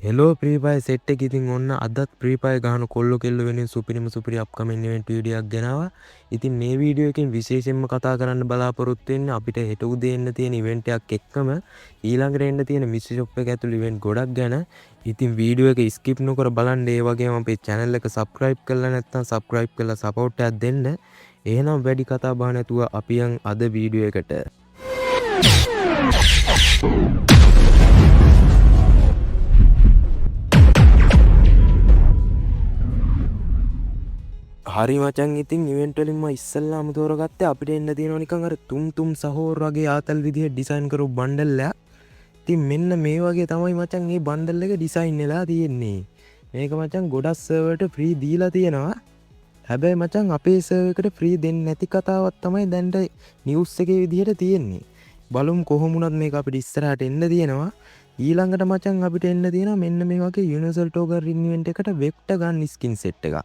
Hello free fire set එක. ඉතින් ඔන්න අදත් ෆ්‍රී ෆයර් ගහන කොල්ලෝ කෙල්ලෝ වෙනුවෙන් සුපිරිම සුපිරි අප්කමින් ඉවෙන්ට් වීඩියෝ එකක් ගෙනාවා. ඉතින් මේ වීඩියෝ එකෙන් විශේෂයෙන්ම කතා කරන්න බලාපොරොත්තු වෙන්නේ අපිට හෙට උදේ එන්න තියෙන ඉවෙන්ට් එකක් එක්කම ඊළඟට එන්න තියෙන මිස්ට්‍රි ෂොප් එක ඇතුළු ඉවෙන්ට් ගොඩක් ගැන. ඉතින් වීඩියෝ එක ස්කිප් නොකර බලන්න. ඒ වගේම අපේ චැනල් එක සබ්ස්ක්‍රයිබ් කරලා නැත්නම් සබ්ස්ක්‍රයිබ් කරලා සපෝට් එකක් දෙන්න. එහෙනම් වැඩි කතා බහ නැතුව අපි යන් අද වීඩියෝ එකට. හරි මචං, ඉතින් ඉවෙන්ට් වලින් මම ඉස්සල්ලාම තෝරගත්තේ අපිට එන්න තියෙනවා නිකන් අර තුම් තුම් සහෝර් වගේ ආතල් විදිහට ඩිසයින් කරපු බණ්ඩල් එකක්. ඉතින් මෙන්න මේ වගේ තමයි මචං මේ බණ්ඩල් එක ඩිසයින් වෙලා තියෙන්නේ. මේක මචං ගොඩක් සර්වර්ට ෆ්‍රී දීලා තියෙනවා. හැබැයි මචං අපේ සර්වර් එකට ෆ්‍රී දෙන්නේ නැති කතාවක් තමයි දැන්ට නිවුස් එකේ විදිහට තියෙන්නේ. බලමු කොහොම වුණත් මේක අපිට ඉස්සරහට එන්න තියෙනවා. ඊළඟට මචං අපිට එන්න තියෙනවා මෙන්න මේ වගේ යුනිවර්සල් ටෝකන් රින් ඉවෙන්ට් එකට වෙක්ටර් ගන් ස්කින් සෙට් එකක්.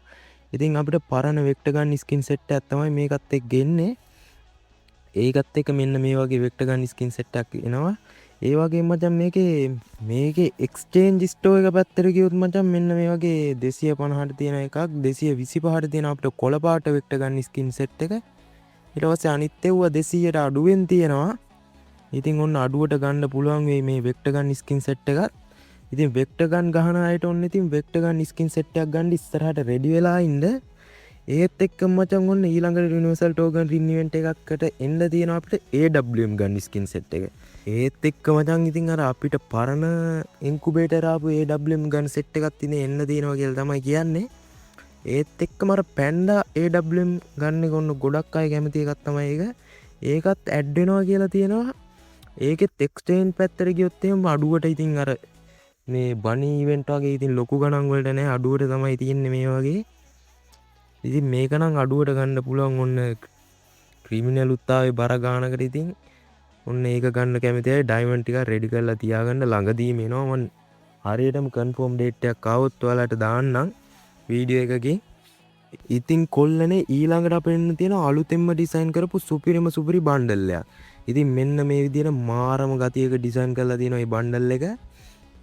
ඉතින් අපිට පරණ වෙක්ටර් ගන් ස්කින් සෙට් එකක් තමයි මේකත් එක්ක එන්නේ. ඒකත් එක්ක මෙන්න මේ වගේ වෙක්ටර් ගන් ස්කින් සෙට් එකක් එනවා. ඒ වගේම මචං මේකේ මේකේ එක්ස්චේන්ජ් ස්ටෝර් එක පැත්තට ගියොත් මචං මෙන්න මේ වගේ 250ට තියෙන එකක්, 225ට තියෙන අපිට කොළ පාට වෙක්ටර් ගන් ස්කින් සෙට් එක. ඊට පස්සේ අනිත් ඒවා 200ට අඩුවෙන් තියෙනවා. ඉතින් ඔන්න අඩුවට ගන්න පුළුවන් වෙයි මේ වෙක්ටර් ගන් ස්කින් සෙට් එකත්. ඉතින් වෙක්ටර් ගන් ගහන අයට ඔන්න ඉතින් වෙක්ටර් ගන් ස්කින් සෙට් එකක් ගන්න ඉස්සරහට රෙඩි වෙලා ඉන්න. ඒත් එක්කම මචං ඔන්න ඊළඟට යුනිවර්සල් ටෝකන් රින් ඉවෙන්ට් එකකට එන්න තියෙනවා අපිට AWM ගන් ස්කින් සෙට් එක. ඒත් එක්ක මචං ඉතින් අර අපිට පරණ ඉන්කුබේටර් ආපු AWM ගන් සෙට් එකක් ඉතින් එන්න තියෙනවා කියලා තමයි කියන්නේ. ඒත් එක්කම අර පැන්ඩා AWM ගන් එක ඔන්න ගොඩක් අය කැමති එකක් තමයි ඒක. ඒකත් ඇඩ් වෙනවා කියලා තියෙනවා. ඒකෙත් එක්ස්චේන්ජ් පැත්තට ගියොත් එහෙම අඩුවට ඉතින් අර මේ බනි ඉවෙන්ට් වගේ ඉතින් ලොකු ගණන් වලට නෑ, අඩුවට තමයි තියෙන්නේ මේ වගේ. ඉතින් මේක නම් අඩුවට ගන්න පුළුවන් ඔන්න ක්‍රිමිනල් උත්තාවේ බර ගානකට. ඉතින් ඔන්න ඒක ගන්න කැමති අය ඩයමන්ඩ් ටිකක් රෙඩි කරලා තියාගන්න, ළඟදීම එනවා. මං හරියටම කන්ෆර්ම් ඩේට් එකක් ආවොත් ඔයාලට දාන්නම් වීඩියෝ එකකින්. ඉතින් කොල්ලනේ ඊළඟට අපෙන්න තියෙන අලුතෙන්ම ඩිසයින් කරපු සුපිරිම සුපිරි බණ්ඩල් එකක්. ඉතින් මෙන්න මේ විදිහට මාරම ගතියක ඩිසයින් කරලා තියෙනවා මේ බණ්ඩල් එක.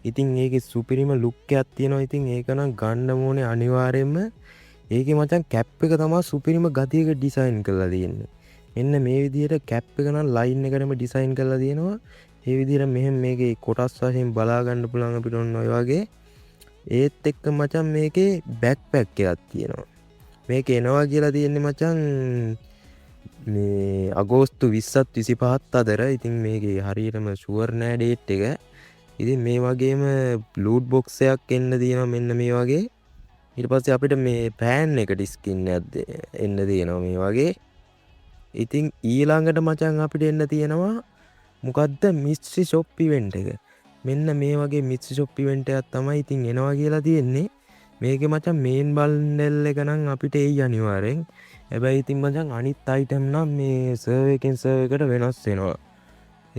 ඉතින් ඒකේ සුපිරිම ලුක් එකක් තියෙනවා. ඉතින් ඒක නම් ගන්න ඕනේ අනිවාර්යයෙන්ම. ඒකේ මචං කැප් එක තමයි සුපිරිම ගතියක ඩිසයින් කරලා තියෙන්නේ. මෙන්න මේ විදිහට කැප් එක නම් ලයින් එකටම ඩිසයින් කරලා තියෙනවා. ඒ විදිහට මෙහෙම මේකේ කොටස් වශයෙන් බලා ගන්න පුළුවන් අපිට ඔන්න ඔය වගේ. ඒත් එක්ක මචං මේකේ බෑක් පැක් එකක් තියෙනවා. මේක එනවා කියලා තියෙන්නේ මචං මේ අගෝස්තු 20ත් 25ත් අතර. ඉතින් මේකේ හරියටම ෂුවර් නෑ ඩේට් එක. ඉතින් මේ වගේම ලූට් බොක්ස් එකක් එන්න තියෙනවා මෙන්න මේ වගේ. ඊට පස්සේ අපිට මේ පෑන් එකට ස්කින් එකක් එන්න තියෙනවා මේ වගේ. ඉතින් ඊළඟට මචං අපිට එන්න තියෙනවා මොකද්ද මිස්ට්‍රි ෂොප් ඉවෙන්ට් එක. මෙන්න මේ වගේ මිස්ට්‍රි ෂොප් ඉවෙන්ට් එකක් තමයි ඉතින් එනවා කියලා තියෙන්නේ. මේකේ මචං මේන් බන්ඩල් එක නම් අපිට එයි අනිවාර්යෙන්. හැබැයි ඉතින් මචං අනිත් අයිටම් නම් මේ සර්වර් එකෙන් සර්වර් එකට වෙනස් වෙනවා.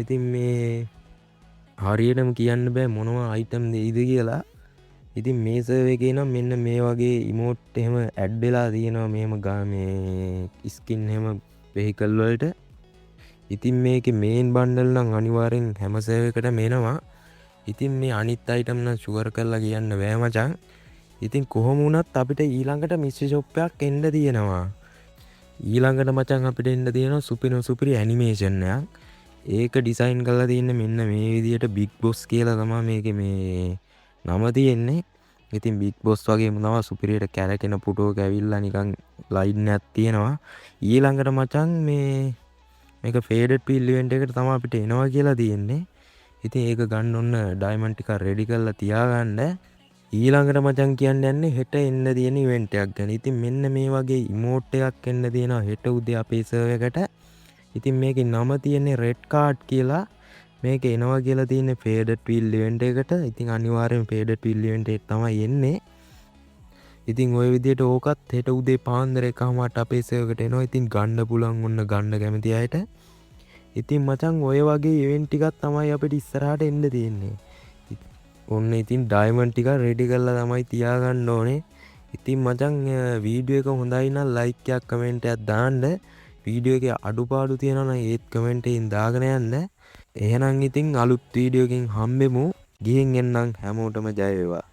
ඉතින් මේ හරියටම කියන්න බෑ මොනවා අයිටම් දෙයිද කියලා. ඉතින් මේ සර්වර් එකේ නම් මෙන්න මේ වගේ ඉමෝට් එහෙම ඇඩ් වෙලා තියෙනවා මෙහෙම මේ ස්කින් එහෙම වෙහිකල් වලට. ඉතින් මේකේ මේන් බන්ඩල් නම් අනිවාර්යෙන් හැම සර්වර් එකටම එනවා. ඉතින් මේ අනිත් අයිටම් නම් ෂුවර් කරලා කියන්න බෑ මචං. ඉතින් කොහොම වුණත් අපිට ඊළඟට මිස්ට්‍රි ෂොප් එකක් එන්න තියෙනවා. ඊළඟට මචං අපිට එන්න තියෙනවා සුපිරිම සුපිරි ඇනිමේෂන් එකක්. ඒක ඩිසයින් කරලා තියෙන්නේ මෙන්න මේ විදිහට බිග් බොස් කියලා තමයි මේකේ මේ නම තියෙන්නේ. ඉතින් බිග් බොස් වගේම තමයි සුපිරියට කැරකෙන පුටුවක ඇවිල්ලා නිකන් ලයින් එකක් තියෙනවා. ඊළඟට මචං මේක ෆේඩඩ් පිල් ඉවෙන්ට් එකට තමයි අපිට එනවා කියලා තියෙන්නේ. ඉතින් ඒක ගන්න ඔන්න ඩයමන්ඩ් ටිකක් රෙඩි කරලා තියාගන්න. ඊළඟට මචං කියන්න යන්නේ හෙට එන්න තියෙන ඉවෙන්ට් එකක් ගැන. ඉතින් මෙන්න මේ වගේ ඉමෝට් එකක් එන්න තියෙනවා හෙට උදේ අපේ සර්වර් එකට. ඉතින් මේකේ නම තියෙන්නේ රෙඩ් කාඩ් කියලා. මේක එනවා කියලා තියෙන්නේ ෆේඩඩ් වීල් ඉවෙන්ට් එකට. ඉතින් අනිවාර්යයෙන්ම ෆේඩඩ් වීල් ඉවෙන්ට් එකට තමයි එන්නේ. ඉතින් ඔය විදිහට ඕකත් හෙට උදේ පාන්දර එකහමාරට අපේ සර්වර් එකට එනවා. ඉතින් ගන්න පුළුවන් ඔන්න ගන්න කැමති අයට. ඉතින් මචං ඔය වගේ ඉවෙන්ට් ටිකක් තමයි අපිට ඉස්සරහට එන්න තියෙන්නේ. ඔන්න ඉතින් ඩයමන්ඩ් ටිකක් රෙඩි කරලා තමයි තියාගන්න ඕනේ. ඉතින් මචං වීඩියෝ එක හොඳයි නම් ලයික් එකක් කමෙන්ට් එකක් දාන්න. වීඩියෝ එකේ අඩුපාඩු තියෙනවා නම් ඒත් කමෙන්ට් එකකින් දාගෙන යන්න. එහෙනම් ඉතින් අලුත් වීඩියෝ එකකින් හම්බෙමු. ගිහින් එන්නම්, හැමෝටම ජය වේවා.